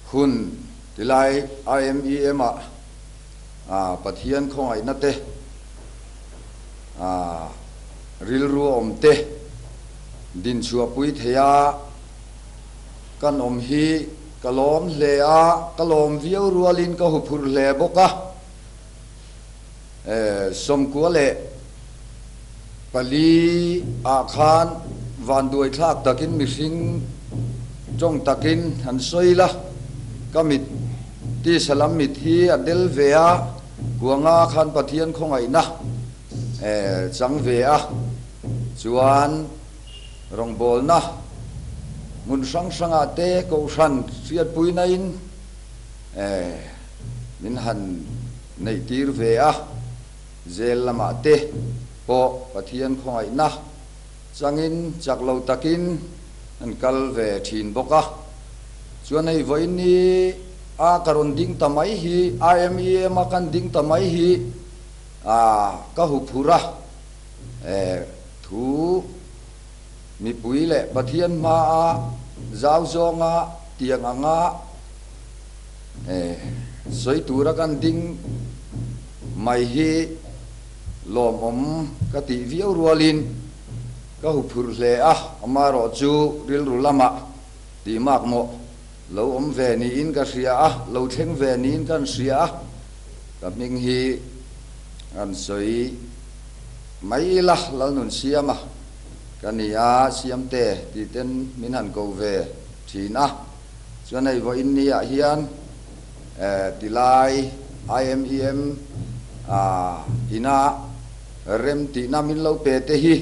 Hun tilai IMEM ah Pathian khawngaihna te, rilru awm te dinchhuahpui theia kan awm hi ka lawm hle a, ka lawm viau rualin ka huphurh hle bawk a. 94 ah khan vanduai thlak takin mihring tawng takin han sawi la, ka mit tisa lam mit hi a del ve a, kuanga khan Pathian khawngaihna chang ve a, chuan rawngbawlna hmun hrang hrangah te kohhran hriatpuina in min han neih tir ve a, zel lamah te pawh Pathian khawngaihna changin chak lo takin an kal ve thin bawk a. Chuan hei vawiin ni a ka rawn ding ta mai hi, IMEM a kan ding ta mai hi a ka huphurh a, thu mipui leh Pathian hmaa zau zawnga tiang anga Sawi tura kan ding mai hi lawmawm ka tih viau rualin ka huphurh hle a, amaherawh chu rilru lamah tih makmawh lo awm ve niin ka hria a, lo thleng ve niin kan hria a, ka hming hi an sawi mai ila Lalnunsiama ka ni a, Siamte tih ten min han ko ve thin a. Chuan hei vawiin ni ah hian tilai IMEM ina rem tihna min lo pe te hi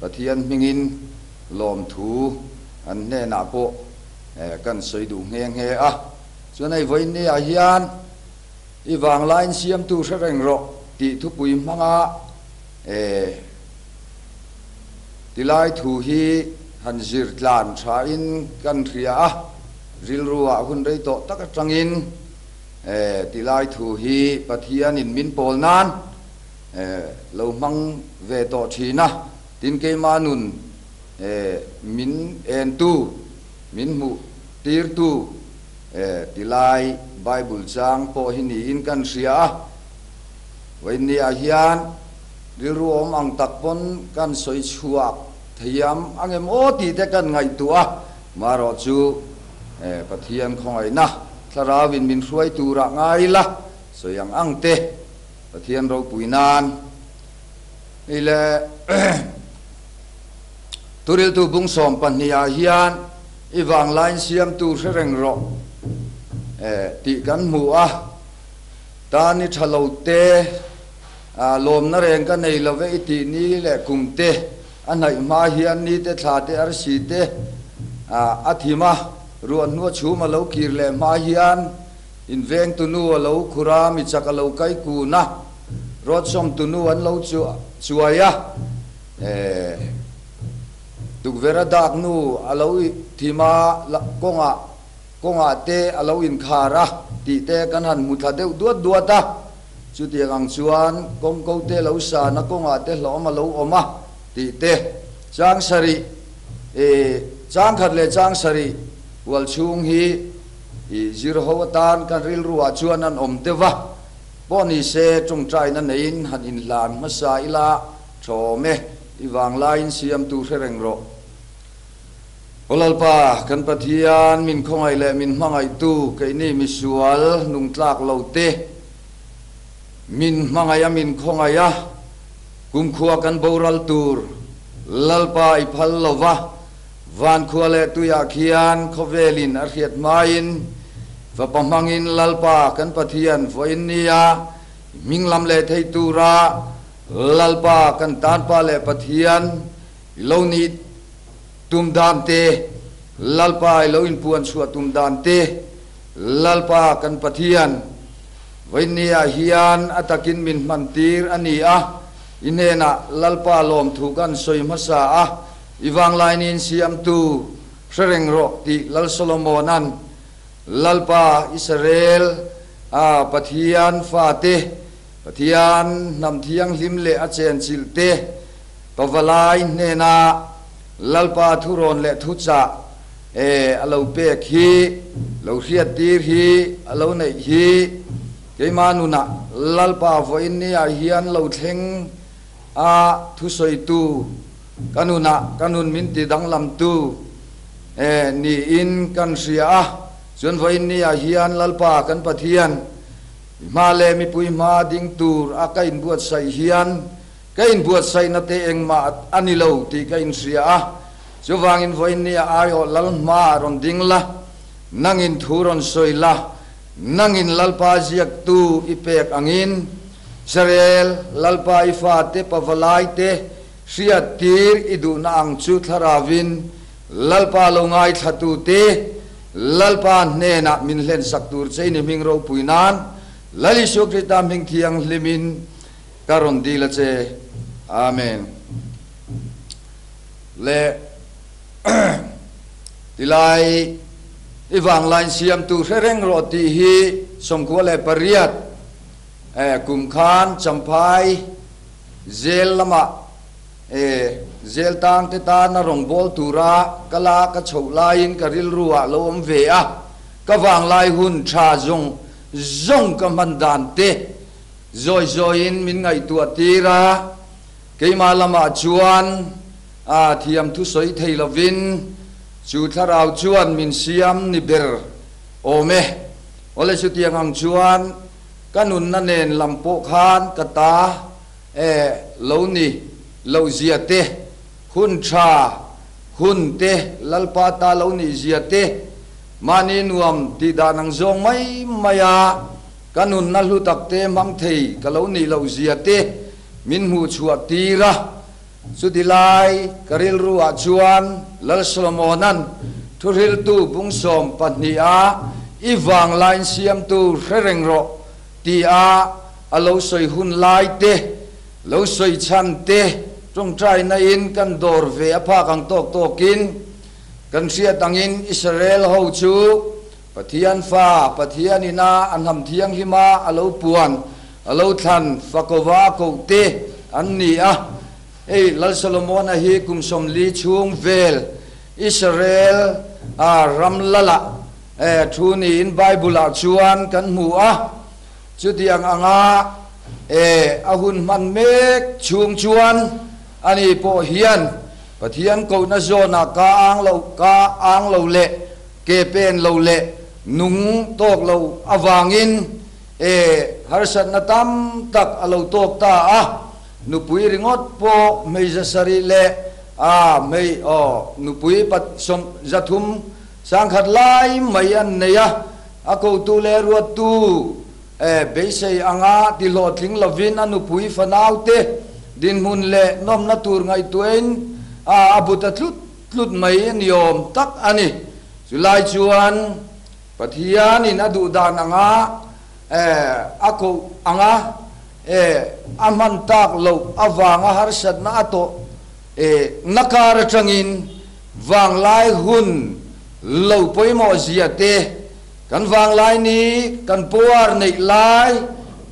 Pathian hmingin lawmthu an hnenah pawh kan sawi duh nghe nghe a. Chuan hei vawiin ni ah hian i vanglaiin siamtu hre reng rawh tih thupui hmanga Tilai thu hi han zir tlan thain kan hria a, rilruah hun rei tawh tak atangin tilai thu hi Pathianin min pawl nan lo hmang ve tawh thin a, tin keimah nun min entu, min hmuh tirtu tilai Bible chang pawh hi niin kan hria a. Vawiinniah hian rilru awm ang tak pawn kan sawi chhuak thiam ang em aw tih te kan ngaihtuah a, marawh chu Pathian khawngaihna thlarauin min hruai turah ngai ila sawi ang ang te Pathian ropui nan hei le Thuriltu bung 12 ah hian i vanglaiin siamtu hre reng rawh tih kan hmu a. Tan i tha lo te, lawmna reng ka nei lo ve i tih ni leh kum te, a hnaih hma hian ni te thla te arsi te a thim a, ruah hnua chhum a lo kir leh hma hian inveng tunu a lo khur a, mi chak a lo kai kun a, rawtsawm tunu an lo chuai a, tukverh a dak nu a lo thim a, kawngah. Kawngah te a lo inkhar a tih te kan han hmu thla deuh duat duat a, chutiang ang chuan kawngko te lo san a kawngah te hlawm a lo awm a tih te chang sarih ih chang khat leh chang sarih hual chhung hi ih zir ho atan kan rilruah chuan an awm deuh va, pawh ni se tawngtaina neiin han inhlan hmasa ila thawm e, i vanglaiin siamtu hre reng rawh. Aw Lalpa, kan Pathian, min khawngaih leh min hmangaihtu, keini misual nungtlak lo te, min hmangaih a min khawngaih a, kumkhua kan boral tur Lalpa i phal lo va, vankhua leh tuiah khian khawvelin a hriat hmain Fapa hmangin Lalpa kan Pathian vawiin nia i hming lam leh thei tura Lalpa kan tanpa leh Pathian i lo nih Tum dan te, Lalpa i lo inpuan chhuah tum dan te, Lalpa kan Pathian, vawiinniah hian a takin min hman tir a ni a, i hnenah Lalpa lawmthu kan sawi hmasa a, i vanglainin siamtu hre reng rawh tih Lal Solomona'n Lalpa Israel a Pathian fate, Pathian hnam thianghlim leh a chenchilh te, Pavalai hnena Lalpa thurawn leh thuchah E a lo pek hi, lo hriattir hi, a lo neih hi keimah nunah Lalpa vawiin ni ah hian lo thleng a thusawitu ka nunah ka nun min ti danglamtu e niin kan hria a. Chuan vawiin ni ah hian Lalpa kan Pathian i hma leh mipui hma ding tur a ka inbuatsaih hian Ka inbuatsaihna te engmah a ni lo tih ka inhria a, chuvangin vawiin nia aiawh lal hmaah rawn ding la, nangin thu rawn sawi la, nangin Lalpa ziaktu i pek angin Israel Lalpa i fate pavalai te hriattir i duhna ang chu thlaravin Lalpa lo ngaithlatu te Lalpa hnenah min hlensak tur che i ni hming ropui nan Lal Isua Krista hming thianghlimin Ka rawn dil a che. Amen. Le tilai i vanglain siamtu hre reng rawh tih hi 98 kum khan Champhai zel lamah zel tang te tana rawngbâwl tura ka la ka chhoh laiin ka rilru ah lo awm ve a, ka vanglai hun tha zawng zawng ka hman dan te Zawi zawiin min ngaihtuah tir a, keimah lamah chuan a thiam thusawi thei lovin chu thlarau chuan min siam ni ber awm e. Awle chutiang ang chuan ka nunna nen lam pawh khan ka ta e lo ni loh zia te, hun tha hun te Lalpa ta lo nih zia te, mahni nuam tih dan ang zawng mai mai a, Ka nunna hlu takte hmang thei ka lo nih loh zia te min hmuh chhuah tir a. Chuti lai ka rilru ah chuan Lal Solomona'n thuhriltu bung 12 a i vanglain siamtu hre reng rawh ti a a lo sawi hun lai te, lo sawi chhan te tawngtaina in kan dawr ve a phak ang tawk tawkin kan hriat angin Israel ho chu Pathian fa, Pathian ina a hnam thianghlima a lo puan, a lo thlan, fakova a koh te an ni a. Hei Lal Solomona hi kum 40 chhung vel Israel a ram lalah thu niin Bible ah chuan kan hmu a. Chutiang anga a hun hman mek chhung chuan ani pawh hian Pathian kohna zawnah ka ang lo, ka ang lo leh Ke pen lo leh nung tawk lo avangin e harsatna tam tak a lo tawk ta a, nupui ringawt pawh hmei 700 leh a hmei aw nupui pat sawm 300 sangkhat lai mai an nei a, a kotu leh ruattu e beisei anga tihlawhtling lovin a nupui fanaute dinhmun leh nawmna tur ngaihtuahin a a bu ta tlut Tlut mai ni awm tak a ni. Chulai chuan Pathianin a duh dan anga a koh anga a hman tak loh avanga harsatna a tawh na kar atangin vanglai hun lo pawimawh zia te, kan vanglai ni, kan power neih lai,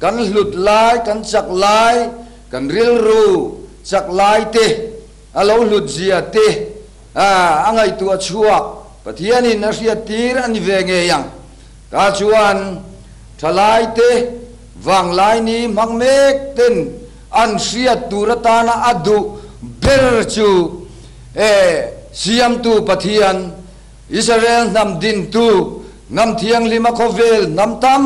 kan hlut lai, kan chak lai, kan rilru chak lai te, A lo hlut zia te a ngaihtuah chhuak Pathianin a hriattir a ni ve ngei ang. Ta chuan thalai te vanglai ni hmang mek ten an hriat tur atana a duh ber chu e Siamtu Pathian, Israel hnam dintu, hnam thianghlima khawvel hnam tam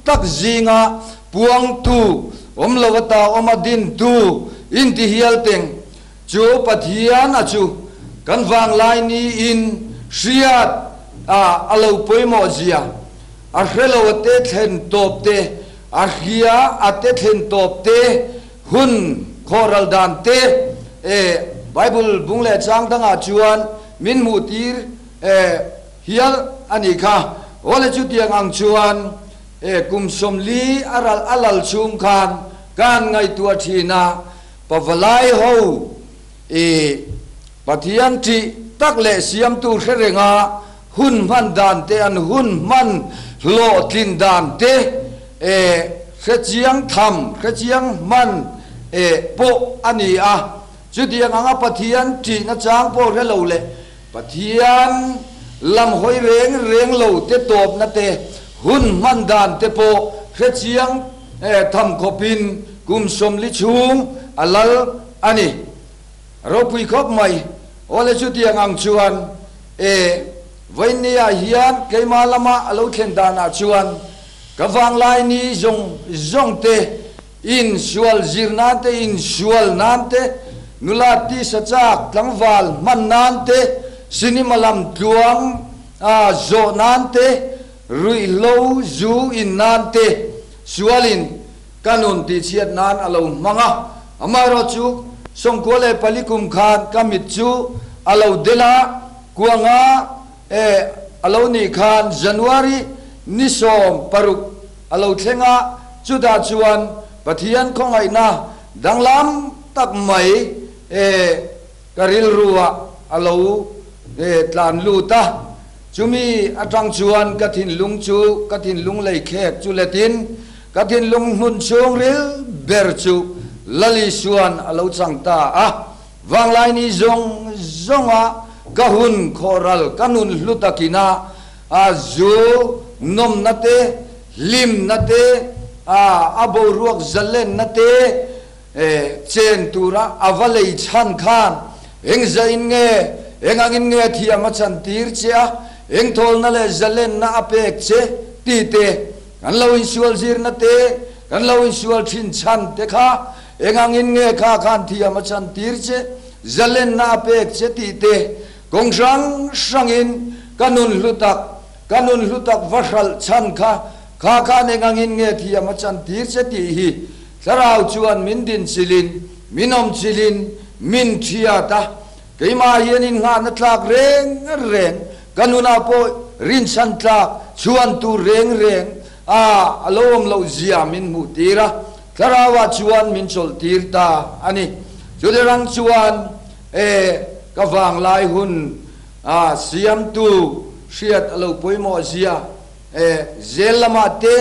tak zinga puangtu, awm lo ata awma dintu intihial teng Chu Pathian a chu kan vanglai niin hriat a a lo pawimawh zia, a hre lo a te thlen tawp te, a hria a te thlen tawp te, hun khawhral dan te, e Bible bung leh chang dangah chuan min hmuh tir e hial a nih kha. Awle chutiang ang chuan e kum 40 a ral a lal chhung khan kan ngaihtuah thin a, Pavalai ho i Pathian ṭih tak leh siamtu hre renga hun hman dan te, an hun hman hlawhtlin dan te e hrechiang tham, hrechiang hman e pawh a ni a. Chutiang anga Pathian ṭihna chang pawh hre lo leh Pathian lam hawi reng reng lo te tawpna te, hun hman dan te pawh hre chiang tham khawpin kum 40 chhung a lal a ni. Ropui khawp mai. Awle chutiang ang chuan e vawinia hian keimah lama a lo thlen danah chuan ka vanglai ni zawng zawng te, insual zir nan te, insual nan te, nula tisa chak tlangval hman nan te, cinema lam tluang a zawh nan te, ruihhlo zu in nan te, sualin ka nun tihchhiat nan a lo hmang a. Amaherawhchu, 94 kum khan ka mit chu a lo del a, kuanga e a lo nih khan January ni 16 a lo thleng a, chutah chuan Pathian khawngaihna danglam tak mai e ka rilruah a lo tlan lut a. Chumi atang chuan ka thinlung chu ka thinlung lei khek chu letin ka thinlung hmun chhungril ber chu Lal Isuan a lo chang ta a. Vanglai ni zawng zawnga ka hun khawhral ka nun hlu takina a zu nawmna te, hlimna te, a boruak zalenna te chen tura a va lei chhan khan eng zain nge, eng angin nge thiam a chan tir che a, eng thawlna leh zalenna a pek che tih te, kan lo insual zirna te, kan lo insual thin chhan te kha eng angin nge kha khan thiam a chan tir che, zalenna a pek che tih te, kawng hrang hrangin ka nun hlu tak, ka nun hlu tak va hralh chhan kha, kha khan eng angin nge thiam a chan tir che tih hi Thlarau chuan min din chilin, min awm chilin, min thiat a. Keimah hian innghahna tlak reng reng, ka nunah pawh rinchhan tlak chhuan tur reng reng a a lo awm loh zia min hmuh tir a, Thlarauah chuan min chawlh tir ta a ni. Chuti rang chuan e ka vanglai hun a siamtu hriat a lo pawimawh zia E, zel lamah te,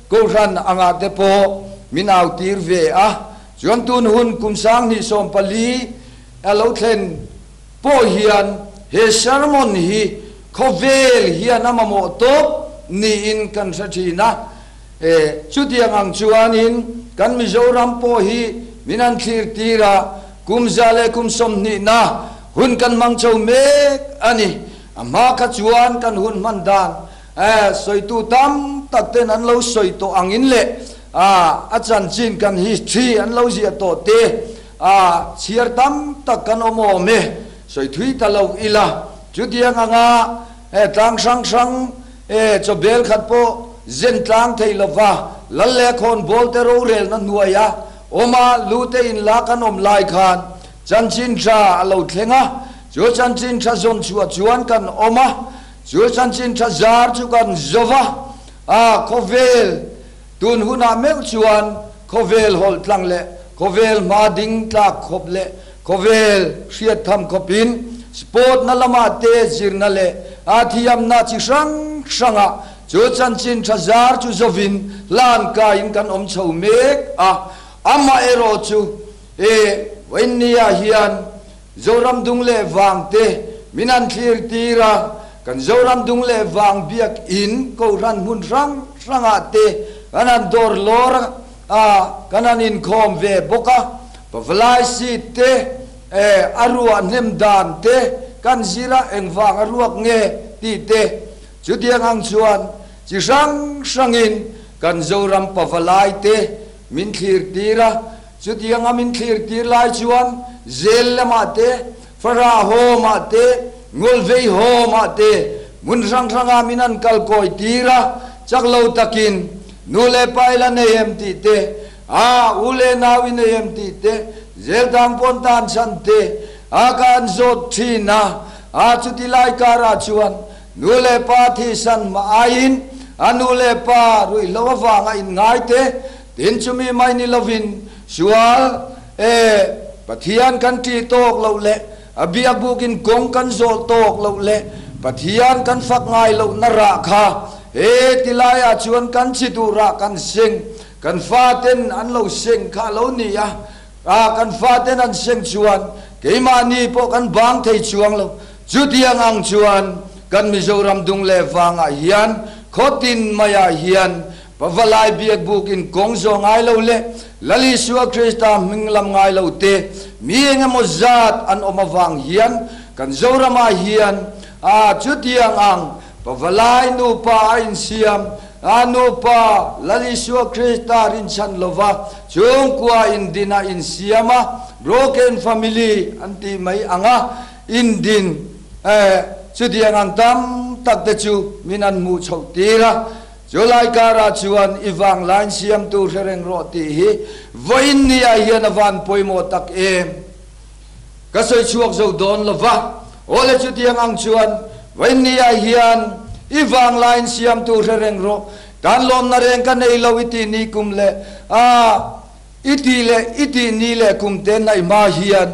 Kohhran angah te pawh min au tir ve a, chuan tun hun kum 2014 a lo thlen pawh hian he sermon hi khawvel hian a mamawh tawp niin kan hre thin a. E, chutiang ang chuanin kan Mizoram pawh hi min han thlir tir a, kum 120na hun kan hmang chho mek a ni. A hma kha chuan kan hun hman dan sawitu tam tak ten an lo sawi tawh angin leh a chanchin kan history an lo ziah tawh te chhiar tam tak kan awm awm e, sawi thui ta lo ila. Chutiang anga tlang hrang hrang chawbel khat pawh zen tlang thei lova lal leh khawn bawl te rorelna hnuaia awma lu te in la kan awm lai khan chanchin tha a lo thleng a. Chu chanchin tha zawn chhuah chuan kan awm a, chu chanchin tha zar chu kan zo va, a khawvel tun hunah meuh chuan khawvel hawlh tlang leh khawvel hma ding tlak khawp leh khawvel hriat tham khawpin sport na lamah te zirna leh a thiamna chi hrang hrangah chu chanchin tha zar chu zovin hlan kaiin kan awm chho mek a. Amaherawh chu e vawinia hian Zoram dung leh vang te min an thlir tir a, kan Zoram dung leh vang biakinn Kohhran hmun hrang hrangah te kan han dawr lawr a, kan han inkhawm ve bawk a, pavalai seat te a ruah hnem dan te kan zir a, engvang a ruak nge tih te chutiang ang chuan chi hrang hrangin kan Zoram pavalai te min thlir tir a. Chutianga min thlir tir lai chuan zel lamah te, Farah home-ah te, Ngawlvei home-ah te hmun hrang hrangah min an kal kawi tir a, chak lo takin nu leh pa ila nei em tih te, a u leh nau i nei em tih te, zel tang pawn tan chhan te a ka an zawt thin a, a chuti lai karah chuan nu leh pa thisan hma aiin a nu leh pa ruihhlo avanga inngai te, Tin, chumi mai ni lovin sual e Pathian kan ṭih tawk loh leh a biakbukin kawng kan zawh tawk loh leh Pathian kan fak ngai lohna rah kha he ti laiah chuan kan chi duh rah kan seng, kan faten an lo seng kha a lo ni a, a kan faten an seng chuan keimahni pawh kan bang thei chuang lo. Chutiang ang chuan. kan Mizoram dung leh vangah hian khaw tin maiah hian Pavalai biakbuk in kawng zawh ngai lo leh Lal Isua Krista hming lam ngai lo te mi eng emaw zat an awm avang hian kan Zoramah hian a chutiang ang Pavalai nupa a insiam a nupa Lal Isua Krista rinchhan lova chhungkua indin a insiam a broken family an tih mai ang a indin chutiang ang tam tak te chu min an hmuh chhoh tir a. Chu lai karah chuan i vanglain siamtu hre reng rawh tih hi vawiin niah hian a van pawimawh tak em? Ka sawi chhuak zo dawn lo va, aw le chutiang ang chuan vawiin niah hian i vanglain siamtu hre reng rawh, tan lawmna reng ka nei lo i tih ni kum leh a i tih leh i tih ni leh kum te hnaih hma hian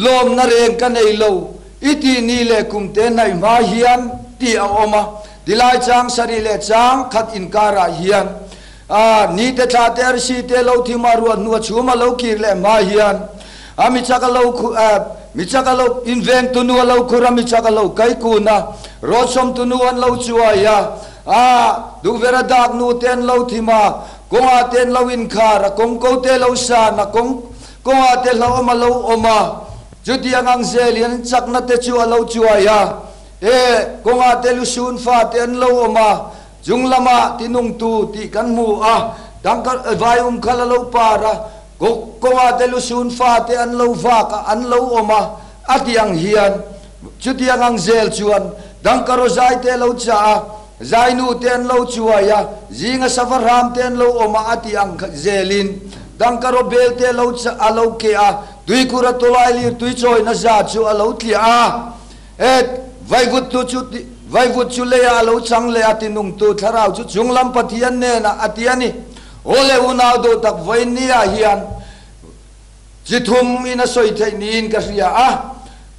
Lawmna reng ka nei lo, i tih ni leh kum te hnaih hma hian tih a awm a, tilai chang sarih leh chang khat inkarah hian a ni te thla te arsi te lo thim a ruah hnu a chhum a lo kir leh hma hian a mi chak a lo mi chak a lo inveng tunu a lo khur a mi chak a lo kai kun a rawtsawm tunu an lo chuai a a duhver a dak nu te an lo thim a kawngah te an lo inkhar a kawngko te lo san a kawng Kawngah te hlauhawm a lo awm a, chutiang ang zel hian chakna te chu a lo chuai a. E, kawngah te lusun fate an lo awm a, chung lamah tinungtu tih kan hmu a, tangka vai um khal a lo par a, kawngah te lusun fate an lo vak a, an lo awm a, a ti ang hian chutiang ang zel chuan tangka rawzai te a lo chah a, Zainu te an lo chuai a, zinga sava hram te an lo awm a, a ti ang zelin tangkaraw bel te lo a lo keh a, tuikhur a tawlai lir tui chawina za chu a lo tliah a. E, vaivut tu chu vaivut chu leiah a lo chang leh a, tinungtu thlarau chu chunglam Pathian hnenah a ti a ni. Aw le unau duh tak vawinia hian Chi thum in a sawi theih niin ka hria a,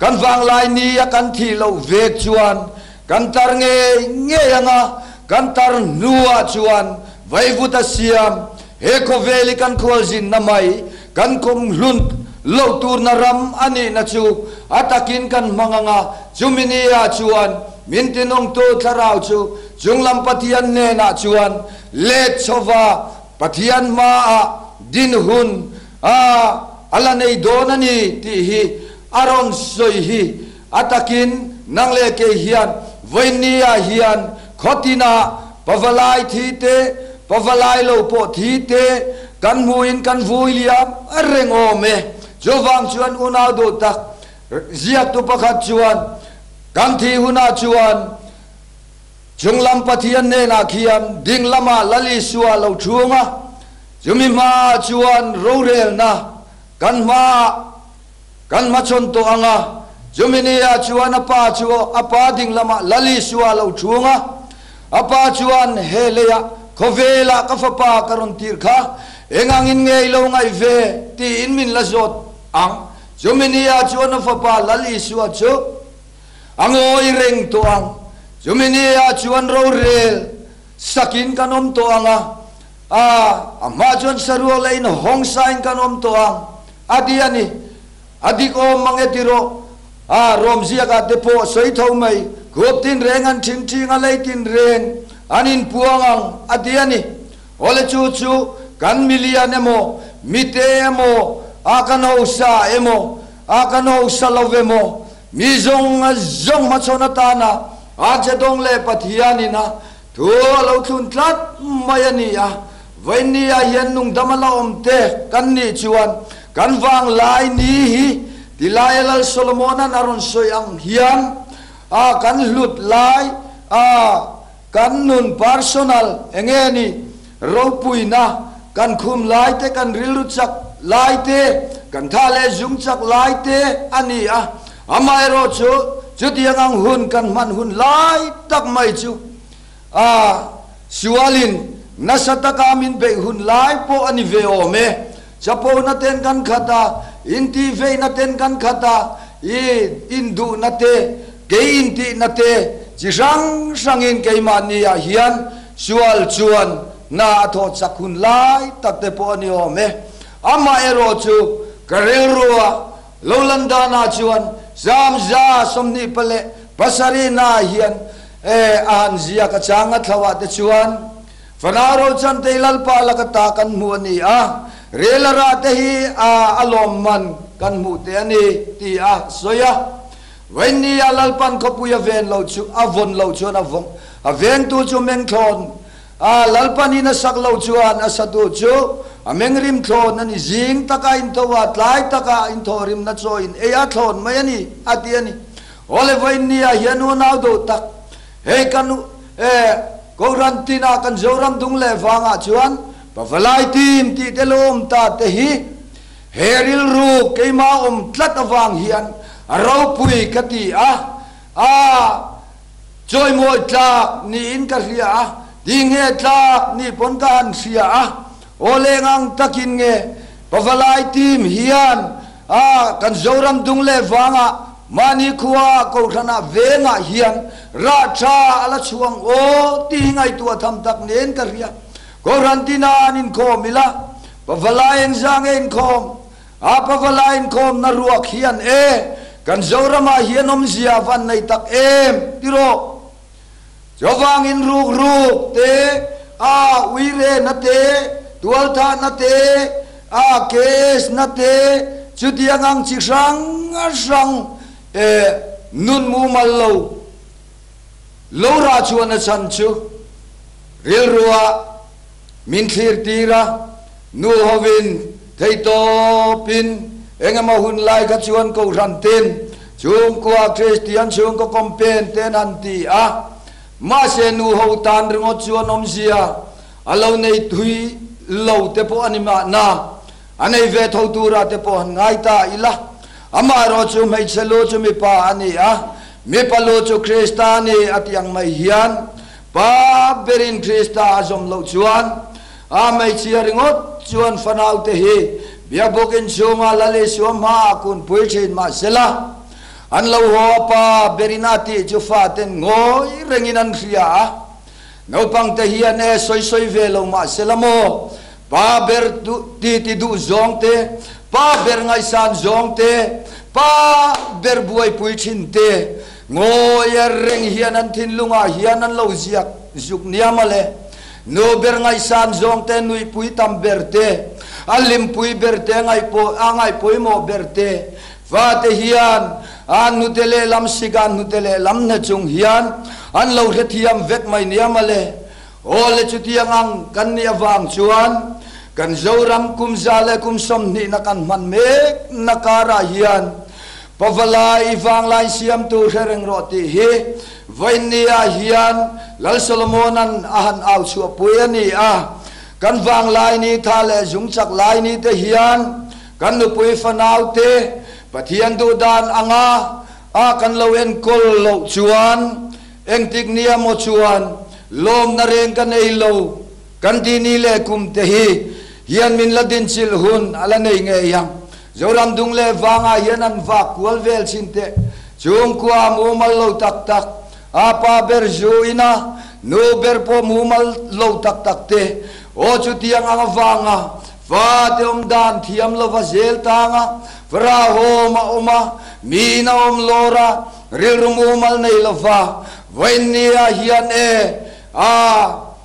kan vanglai ni a kan thih loh vek chuan kan tar ngei ngei ang a, kan tar hnuah chuan vaivut a siam, he khawvel hi kan khualzinna mai, kan kumhlun loh turna ram a nihna chu a takin kan hmang ang a, chumi ni ah chuan min tinawngtu thlarau chu chunglam Pathian hnenah chuan let chhova Pathian hmaah din hun a a la nei dawn a ni tih hi a rawn sawi hi a takin nang leh kei hian vawinia hian khawtinah pavalai thi te, pavalai lo pawh thi te kan hmuhin kan vui liam reng awm e. Chuvang chuan unau duh tak ziaktu pakhat chuan kan thih hunah chuan, Chunglam Pathian hnenah khian ding lamah Lal Isua a lo chhung a, chumi hmaah chuan rorelna kan hmaah kan hmachhawn tawh ang a, chumi niah chuan a Pa chu a Pa ding lamah Lal Isua a lo chhung a, a Pa chuan he leiah khawvelah ka fapa ka rawn tir kha eng angin nge i lo ngaih ve tiin min la zawt ang, chumi niah chuan a fapa Lal Isua chu A ngawi reng tawh ang. Chumi ni ah chuan rorel sakin kan awm tawh ang a, a a hma chuan saruak leh in hawng sain kan awm tawh ang, a ti a ni. A dik awm mang e ti rawh. A rawmziakah te pawh sawi tho mai, khuap tin reng an thin thing a, lei tin reng an inpuang ang, a ti a ni. Awle chu chu kan milian emaw, mite emaw, a kan hausa emaw, a kan hausa lo emaw, Mi zawng a zawng hmachhawn atana a che dawng leh Pathianin a thu a lo thlun tlat mai a ni a. Vawinia hian nungdam a la awm te kan nih chuan kan vanglai ni hi tilai a Lal Solomona'n a rawn sawi ang hian a kan hlut lai a kan nun personal enge ni Ropuina kan khum lai te, kan rilru chak lai te, kan tha leh zung chak lai te a ni a. Amaherawh chu chutiang ang hun kan hman hun lai tak mai chu a sualin nasa taka min beih hun lai pawh a ni ve awm e. Chapona ten kan khat a, intihveihna ten kan khat a, i induhna te, kei intihna te chi hrang hrangin keimahniah hian sual chuan hna a thawh chak hun lai tak te pawh a ni awm e. Amaherawh chu ka rilrua lo lan danah chuan Zamza 24. Pasarihnaah hian e a han ziak a chang a thlauhah te chuan Fanau Rochantei Lalpa laka ta kan hmuh a ni a, rel a rah te hi a a lawmman kan hmuh te a ni tih a sawi a. Vawinia Lalpan khawpui a ven lo chu a vawn lo chuan a vawng a vengtu chu meng thlawn a, Lalpanin a sak lo chuan a satu chu a meng rim thlawn a ni. Zing taka intho a, tlai taka inthawhrimna chaw in ei a thlawn mai a ni a ti a ni. Awle vawinia hian unau duh tak hei kan e Kohhran tinah kan Zoram dung leh vangah chuan Pavalai team tih te lo awm ta te hi He rilru keimah awm tlat avang hian a ropui ka ti a, a chawimawi tlak niin ka hria a, tinge tlak ni pawn ka han hria a, aw leng ang takin nge Pavalai team hian a kan Zoram dung leh vangah mahni khua Kohhranah vengah hian rah tha a la chhuang aw tih hi ngaihtuah tham tak niin ka hria. Kohhran tina an inkhawm ila, Pavalai engzah nge inkhawm? A Pavalai inkhawmna ruak hian e, kan Zoramah hian awmzia a van nei tak em? Ti rawh. Chuvangin ruk ruk te, a uirehna te, tualthahna te, a case na te, chutiang ang chi hrang hrang e nun mumal lo, Lo rah chuan a chhan chu rilrua min thlir tir a, nu hovin theihtawpin engemaw hun lai kha chuan Kohhran ten chhungkua Kristian chhungkaw campaign te an han ti a, mahse nu ho tan ringawt chuan awmzia a lo nei thui lo te pawh a ni mahna, a nei ve tho tura te pawh han ngai ta ila. Amaherawh chu hmeichhe lu chu mipa a ni a, Mipa lu chu Krista a ni a tih ang mai hian pa berin Krista a zawm loh chuan a hmeichhia ringawt chuan fanaute hi biakbuk inchhunga Lal Isua hmaah kunpui thin mah sela, an lo haw a pa berin a tih chu faten ngawi rengin an hria a. Naupangte hian e sawi sawi ve lo mah sela maw, Pa ber ti ti duh zawng te, pa ber ngaihsan zawng te, pa ber buaipui thin te, ngawi a reng hian an thinlungah hian an lo ziak zuk nia mawle. Nu ber ngaihsan zawng te, nuihpui tam ber te, a hlimpui ber te, a ngaihpawimawh ber te, fate hian a hnute lehlam sik a hnute lehlam hne chung hian an lo hrethiam vek mai nia mawle. Aw le chutiang ang kan nih avang chuan kan Zoram kum za leh kum sawmhnihna kan hman mek na karah hian Pavalai i vanglai siamtu hre reng rawh tih hi vawiinniah hian Lal Solomona'n a han au chhuahpui a ni a. Kan vanglai ni tha leh zung chak lai ni te hian kan nupui fanau te Pathian duhdan anga a kan lo enkawl loh chuan Engtik nia maw chuan lawmna reng ka nei lo, kan ti ni leh kum te hi hian min la dinchilh hun a la nei ngei ang. Zoram dung leh vangah hian an vak kual vel chin teh. Chhungkua mumal lo tak tak, a pa ber zu ina nu ber pawh mumal lo tak tak te, aw chutiang ang avanga fate awm dan thiam lova zel tanga farahawm a awm a, mi in a awm lawr a, Rilru mumal nei lova vawiinnia hian e a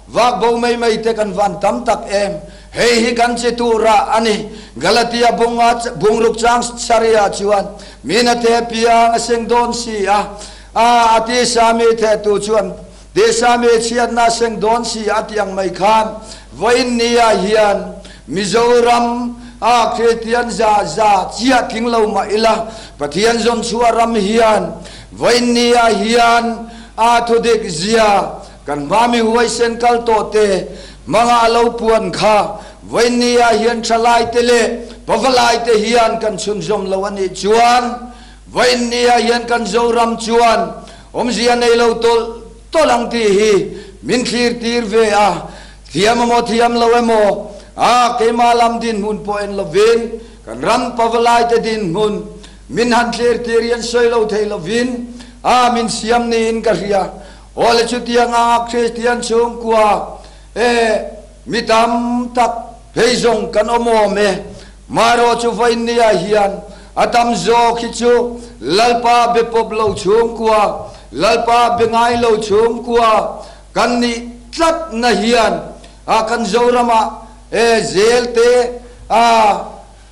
vak bo mai mai te kan van tam tak em. Hei hi kan chi turah a ni. Galatia bunga bungruk chang saria chuan mina te piang a seng dawn si a, a a tisa mi thehtu chuan tisa mi chhiatna a seng dawn si a tih ang mai khan vawiinnia hian Mizoram a Kristian za za chiah tling lo mah ila, Pathian zawn chhuah ram hian vawiinni ah hian a thudik zia kan hma mi huaisen kal tawh te hmanga a lo puan kha vawiinni ah hian thalai te leh pavalai te hian kan chhunzawm lo a nih chuan vawiinni ah hian kan Zoram chuan awmzia nei lo tawlh tawlh ang tih hi min thlir tir ve a. Thiam emaw thiam lo emaw, a keimah lam dinhmun pawh en lovin, kan ram pavalaite dinhmun min han thlir tir hi an sawi lo thei lovin, a min siam niin ka hria. Aw le chutiang anga Kristian chhungkua e mi tam tak phei zawng kan awm awm e. Marawh chu vawiinniah hian a tam zawk hi chu Lalpa be pawp lo chhungkua. Lalpa be ngai lo chhungkua kan nih tlatna hian a kan Zoramah e zel te a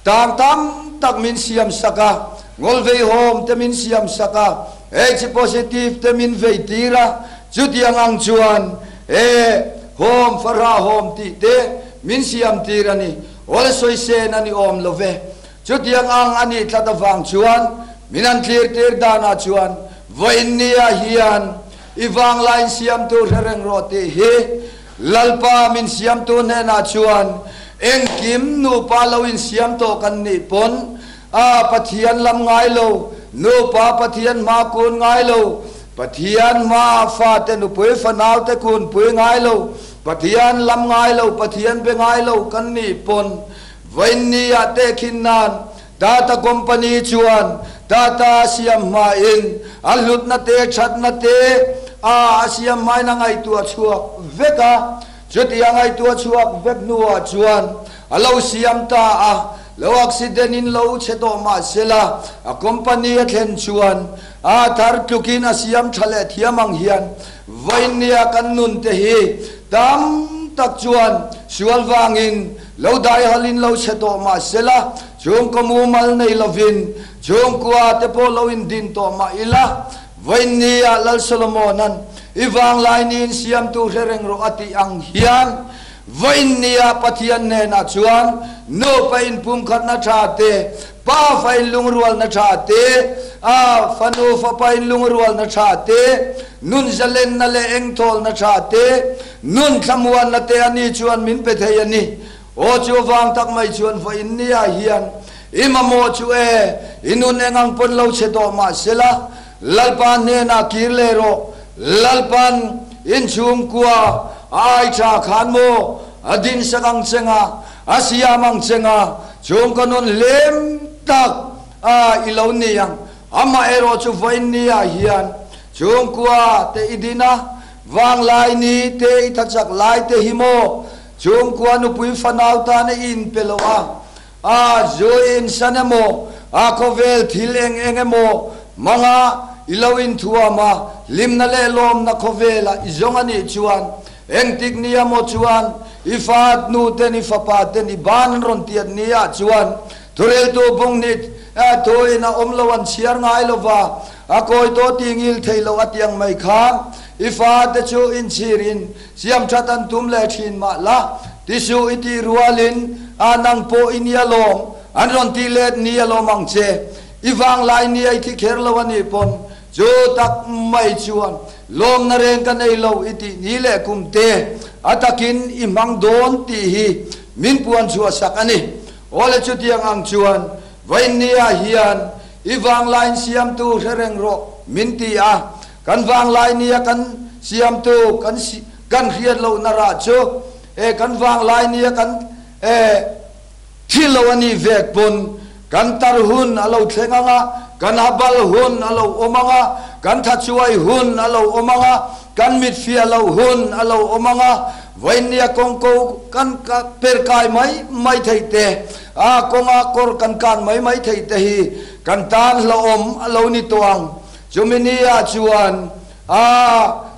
tang tam tak min siam sak a, ngawlveihawm te min siam sak a, H positive te min vei tir a, chutiang ang chuan e home fahrah home tih te min siam tir a ni. Awl sawi sen a ni awm lo ve. Chutiang ang a nih tlat avang chuan min han thlir tir danah chuan vawiinnia hian i vanglai insiamtu hre reng rawh tih hi Lalpa min siamtu hnenah chuan engkim nupa lo insiam tawh kan nih pawn a Pathian lam ngai lo, nupa Pathian hma kun ngai lo, Pathian hma fate nupui fanaute kunpui ngai lo, Pathian lam ngai lo, Pathian be ngai lo kan nih pawn Vawiinni-ah tehkhin nan Tata Company chuan Tata a siam hmain a hlutna te, thatna te a a siam hmain a ngaihtuah chhuak vek a. Chuti a ngaihtuah chhuak vek hnuah chuan a lo siam ta a, lo accident in lo chhe tawh mah sela a company a thlen chuan a thar tlukin a siam tha leh thiam ang hian vawiinnia kan nun te hi tam tak chuan sual vangin Lo daihalin lo chhe tawh mah sela, chhungkaw mumal nei lovin chhungkua te pawh lo indin tawh mah ila, vawiinnia Lal Solomona'n i vanglai niin siamtu hre reng rawh a tih ang hian, vawiinnia Pathian hnenah chuan nupa inpumkhatna tha te, pafa inlungrualna tha te, a fanu fapa inlungrualna tha te, nun zalenna leh engthawlna tha te, Nun thlamuanna te a ni chuan min pe thei a ni. Aw chu vang tak mai chuan vawiin nia hian i mamawh chu e, i nun eng ang pawn lo chhe tawh mah sela, Lalpa hnenah kir leh rawh. Lalpan inchhungkua a ai tha khan maw a din sak ang cheng a, a siam ang cheng a, chhungkaw nun hlim tak a i lo ni ang. Amaherawh chu vawiin nia hian chhungkua te i din a, Vanglai ni te i thachak lai te hi maw chhungkua nupui fanau tan a in pe lo a, a zu in san emaw, a khawvel thil eng eng emaw hmanga i lo inthuam a, hlimna leh lawmna khawvela i zawng a nih chuan engtik nia maw chuan i fa nu ten i fapa ten i ban an rawn tiat ni ah chuan thureltu bung nih thu in a awm lo an chhiar ngai lova. A kawi tawh ti ngil thei lo a tiang mai khan i fate chu inchhirin siam that an tum leh thin mah la, tisuh i tih rualin a nang pawh i nia lawm, an rawn tih let nia lawm ang che. I vanglai nia i thi kher lo a nih pawn chu tak mai chuan lawmna reng ka nei lo i tih ni leh kum te a takin i hmang dawn tih hi min puan chhuah sak a ni. Awle chutiang ang chuan Vawiinnia hian I vanglaiin siamtu hre reng rawh min ti a, kan vanglai nia kan siamtu kan kan hriat lohna rah chu e kan vanglai nia kan e thi lo a nih vek pawn kan tar hun a lo thleng ang a, kan habal hun a lo awm ang a, kan thachuai hun a lo awm ang a, kan mitfiah loh hun a lo awm ang a, vawiinnia kawngko kan per kai mai mai theih te. A kawnga kawr kan kan mai mai theih te hi kan tan hlauhawm a lo ni tawh ang. Chumi ni ah chuan a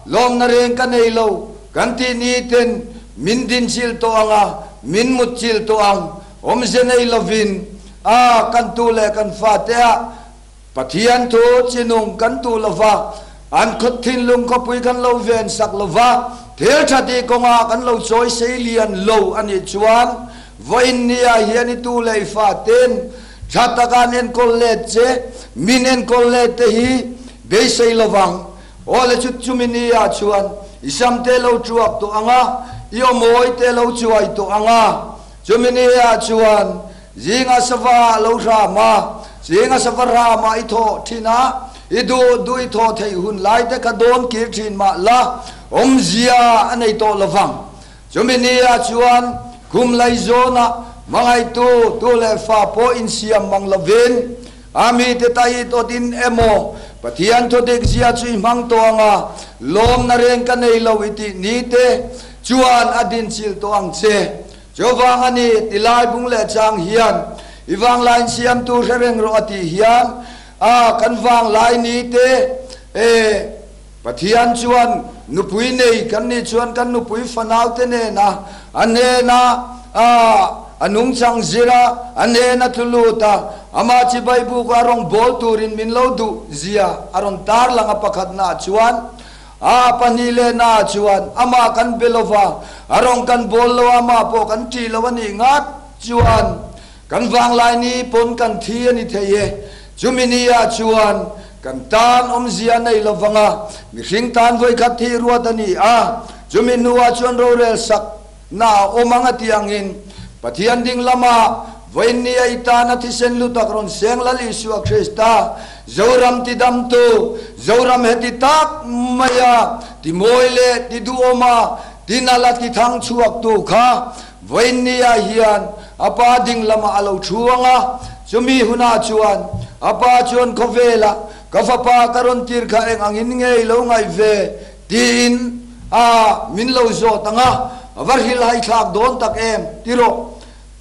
lawmna reng ka nei lo kan tih ni ten min dinchilh tawh ang a, min mutchilh tawh ang. Awmze nei lovin a kan tu leh kan fate ah Pathian thu chinung kan tuh lova, an khawt thinlung khawpui kan lo ven sak lova, thil tha tih kawngah kan lo chawi sei lian lo a nih chuan vawiin nia hian i tu leh i faten tha taka an enkawl let che, min enkawl let te hi beisei lovang. Aw le chu chumi nia chuan i sam te lo tuak tawh ang a, i aw mawi te lo chuai tawh ang a, chumi nia chuan Zinga sava a lo hram a, zinga sava hram ah i thawh thin a, i duh duh i thawh theih hun lai te kha dawn kir thin mah la, awmzia a nei tawh lovang. Chumi ni ah chuan khum lei zawn ah hmangaihtu tu leh fa pawh insiam mang lovin a mite tait awt in emaw Pathian thudik zia chu i hmang tawh ang a, lawmna reng ka nei lo i tih ni te chuan a dinchilh tawh ang che. Chuvang a ni, ti lai bung leh chang hian i vanglaiin siamtu hre reng rawh a tih hian a kan vanglai ni te e. Pathian chuan nupui nei kan nih chuan kan nupui fanaute nena a hnena a nungchang zir a, a hnena tlu lut a, amah chibai buk a rawn bawl turin min lo duh zia a rawn tarlang a pakhatnaah chuan a pahnih lehnaah chuan amah kan be lova, a rawn kan bawl lo a, amah pawh kan ṭih lo a nih ngat chuan Kan vanglai ni pawn kan thi a ni thei e. Chumi ni ah chuan kan tan awmzia a nei lovang a, mihring tan vawikhat thih ruat a ni a, chumi hnu ah chuan rorel sak na a awm ang a tih angin Pathian ding lama vawiin ni a i tan a thisen lu tak rawn seng Lal Isua Krista, Zoram ti damtu, Zoram heti tak maia ti mawi leh ti duhawma ti nal a ti thang chhuaktu kha Vawiin nia hian a pa ding lamah a lo thu ang a, chumi hunah chuan a pa chuan khawvelah ka fapa ka rawn tir kha eng angin nge i lo ngaih ve tiin a min lo zawt ang a, a va hrilhai thlak dawn tak em ti rawh.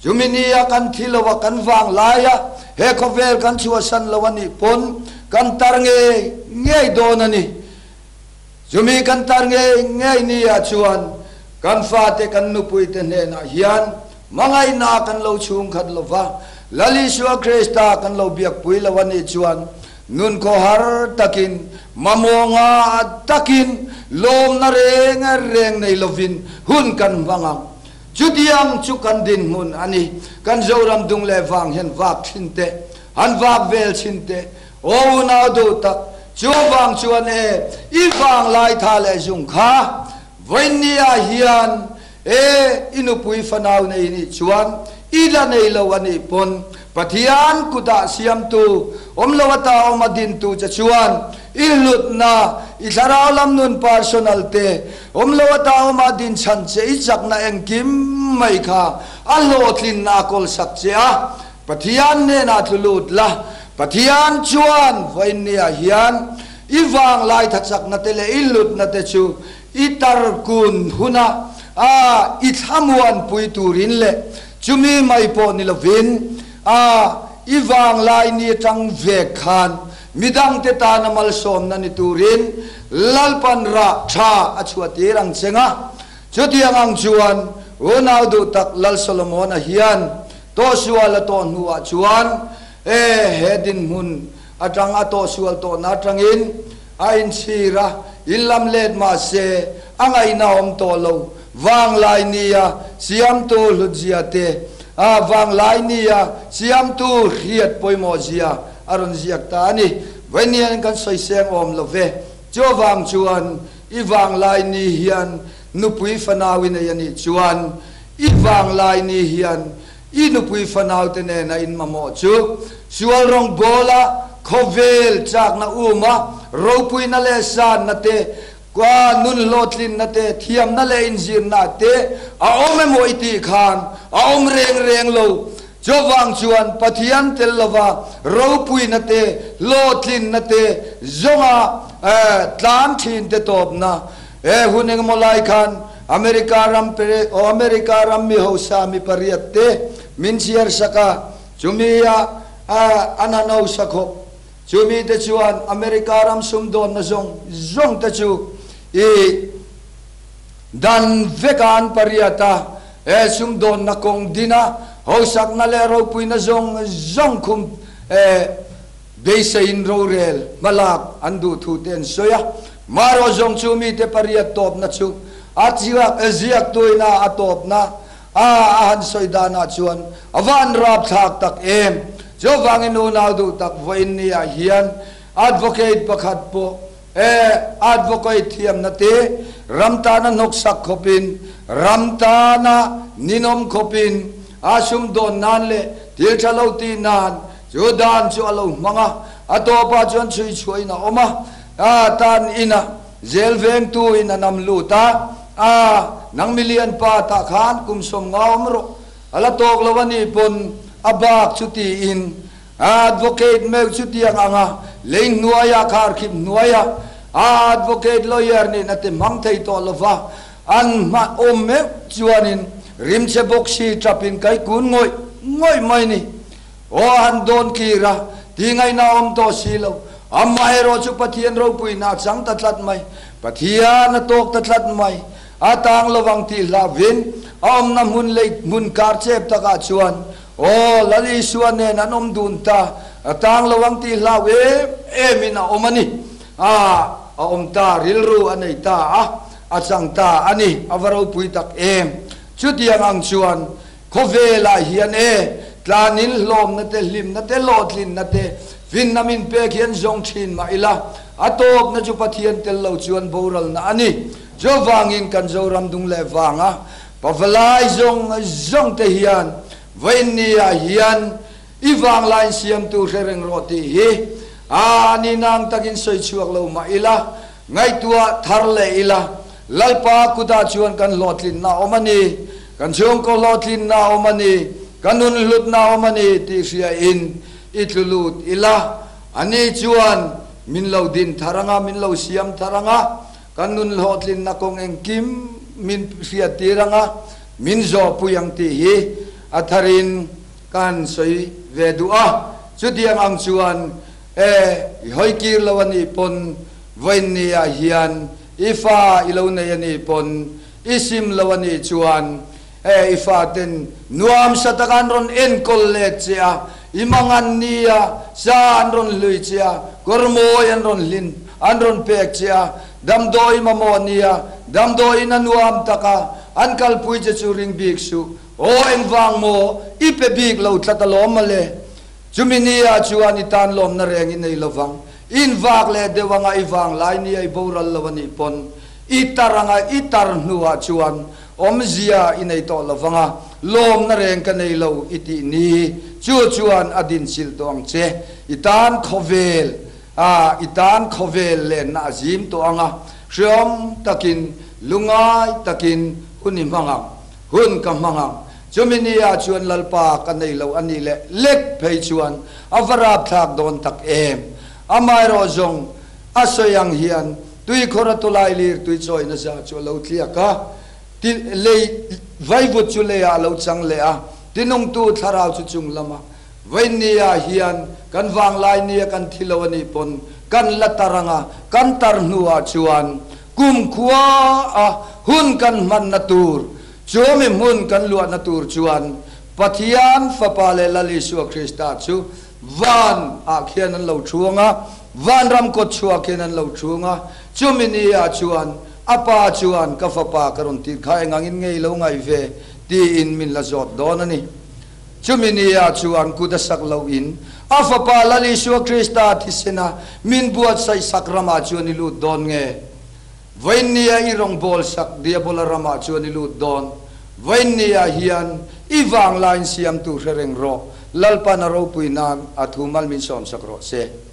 Chumi nia kan thi lo a kan vang laia he khawvel kan chhuahsan lo a nih pawn kan tar ngei ngei dawn a ni. Chumi kan tar ngei ngei ni ah chuan kan fate kan nupuite hnenah hian hmangaihna kan lo chhungkhat lo va, Lal Isua Krista kan lo biakpui lo a nih chuan nun khawhar takin, mamawhnga takin, lawmna reng reng nei lovin hun kan hmang ang. Chutiang chu kan dinhmun a ni. Kan Zoram dung leh vang hian vak thin teh, han vak vel thin teh, Aw unau duh tak, chu vang chuan e, i vang lai tha leh zung kha vawiinni ah hian e, i nupui fanau nei nih chuan i la nei lo a nih pawn Pathian kutah siamtu awm lo ata awm a dintu che chuan i hlutna, i thlarau lam nun personal te awm lo ata awm a din chhan che i chakna engkim mai kha a hlawhtlinna a kawlsak che a, Pathian hnenah tlu lut la, Pathian chuan vawiinniah hian i vanglai thachakna te leh i hlutna te chu i tarkun huna a i thlamuanpui turin leh chumi mai pawh ni lovin a i vanglai ni atang vek khan midangte tana malsawmna ni turin Lalpan rah tha a chhuahtir ang cheng a. Chutiang ang chuan unau duh tak Lal Solomona hian Tawhsual a tawh hnuah chuan e he dinhmun atang a tawhsual tawhna atangin a inchhir a, in lam let mah se a ngaihna awm tawh lo. Vanglai nia siamtu hlutzia te, a vanglai nia siamtu hriat pawimawhzia a rawn ziak ta a ni. Vawiin kan sawi seng awm lo ve. Chuvang chuan i vanglai ni hian nupui fanau i nei a nih chuan I vanglai ni hian i nupui fanaute nena in mamawh chu sual rawngbawla khawvel chakna uma ropuina leh sanna te, nun hlawhtlinna te, thiamna leh inzirna te a awm emaw i tih khan a awm reng reng lo. Chuvang chuan Pathian tel lova ropuina te, hlawhtlinna te zawnga tlan thin te tawpna He hun engemaw lai khan America ram aw America ram mi hausa mi pariat te min chhiar sak a, chumi ah an han hausa khawp. Chumi te chuan America ram sumdawnna zawng zawng te chu i dan vek a an pariat a, he sumdawnna kawng din a hausakna leh ropuina zawng zawng khum Beiseiin rorel hmalak an duh thu te an sawi a, Maro zawng chu mite pariat tawpna chu a chiak e ziaktuin a a tawpna a a han sawi danah chuan a va an rapthlak tak em. Chuvangin unau duh tak vawiin ni ah hian advocate pakhat pawh e advocate thiamna te ram tana hnawksak khawpin ram tana ninawm khawpin a sumdawn nan leh thil tha lo tih nan Chu dan chu a lo hmang a, a tawpah chuan chhui chhuahin a awm a, a tan inah zel vengtu in a nam lut a, a nang milian pa tah khan kum 50 awm rawh, a la tawk lo a nih pawn a bak chu tiin advocate meuh chu tiang ang a, lei hnuaiah kharkhip hnuaiah a advocate lawyer nih na te hmang thei tawh lo va, an hma awm meuh chuanin rimchhe bawk si tap in kai kun ngawih ngawih mai ni. Aw han dawn kir a, ti ngaihna awm tawh si lo. Amaherawhchu Pathian ropuina a chang ta tlat mai, Pathian a tawk ta tlat mai. A tang lovang tih hlauhin a awmna hmun lei hmun kar chep takah chuan aw Lal Isua nen an awm dun ta, a tang lovang tih hlau em emin a awm a ni. A a awm ta, rilru a nei ta a, a chang ta a ni, a va ropui tak em. Chutiang ang chuan khawvelah hian e tlanin hlawmna te, hlimna te, hlawhtlinna te, finna min pek hian zawng thin mah ila, a tawpna chu Pathian tel lo chuan boralna a ni. Chuvangin kan Zoram dung leh vanga pavalai zawng zawng te hian vawiinniah hian i vanglai insiamtu hre reng rawh tih hi a ni nang takin sawi chhuak lo mah ila, ngaihtuah thar leh ila, Lalpa kutah chuan kan hlawhtlinna a awm a ni, kan chhungkaw hlawhtlinna a awm a ni, kan nun hlutna a awm a ni tih hriain i tlu lut ila, ani chuan min lo din thar anga, min lo siam thar anga, Kan nun hlawhtlinna kawng engkim min hriattir anga min zawhpui ang tih hi a tharin kan sawi ve duh a. Chutiang ang chuan e, i hawi kir lo a nih pawn vawiinniah hian i fa i lo nei a nih pawn i sim lo a nih chuan e, i faten nuamsa taka an rawn enkawl let che a, i mangan nia sa an rawn hlui che a, kawr mawi an rawn hlin An rawn pek che a, damdawi mamawh nia, damdawiin a nuam tak a, an kalpui che chu ring bik suh. Aw engvang maw, i pe bik lo tlat alawm mawle. Chumi nia chuan i tan lawmna reng i nei lovang. I invak leh deuh anga i vang lai nia i boral lo anih pawn, i tar anga i tar hnuah chuan awmzia i nei tawh lovang a, lawmna reng ka nei lo i tih ni chu chuan a dinchilh tawh ang che. I tan khawvel A, i tan khawvel lenna a zim tawh ang a, hreawm takin, lungai takin hun i hmang ang, hun ka hmang ang. Chumi nia chuan Lalpa ka nei lo a nih leh lek phei chuan a va rapthlak dawn tak em. Amaherawh zawng a sawi ang hian tuikhawr a tawlai lir tui chawina za chu a lo tliak a, ti lei vaivut chu leiah a lo chang leh a, tinungtu thlarau chu chung lamah Vawinia hian kan vanglai nia kan thi lo a nih pawn kan la tar ang a, kan tar hnuah chuan kumkhua a hun kan hmanna tur, chumi hmun kan luahna tur chuan Pathian Fapa leh Lal Isua Krista chu van ah khian an lo thuang a, vanram kawtchhuah khian an lo thuang a, chumi nia chuan a Pa chuan ka Fapa ka rawn tir kha engangin ngei lo ngaih ve tiin min la zawt dawn a ni. Chumi nia chuan kut a sak lohin a Fapa Lal Isua Krista thisena min buatsaih sak ramah chuan i lut dawn nge? Vawiin nia i rawngbâwl sak Diabola ramah chuan i lut dawn? Vawiin nia hian i vanglaiin siamtu hre reng rawh, Lalpan a ropui nan a thu mal min sawmsak rawh se.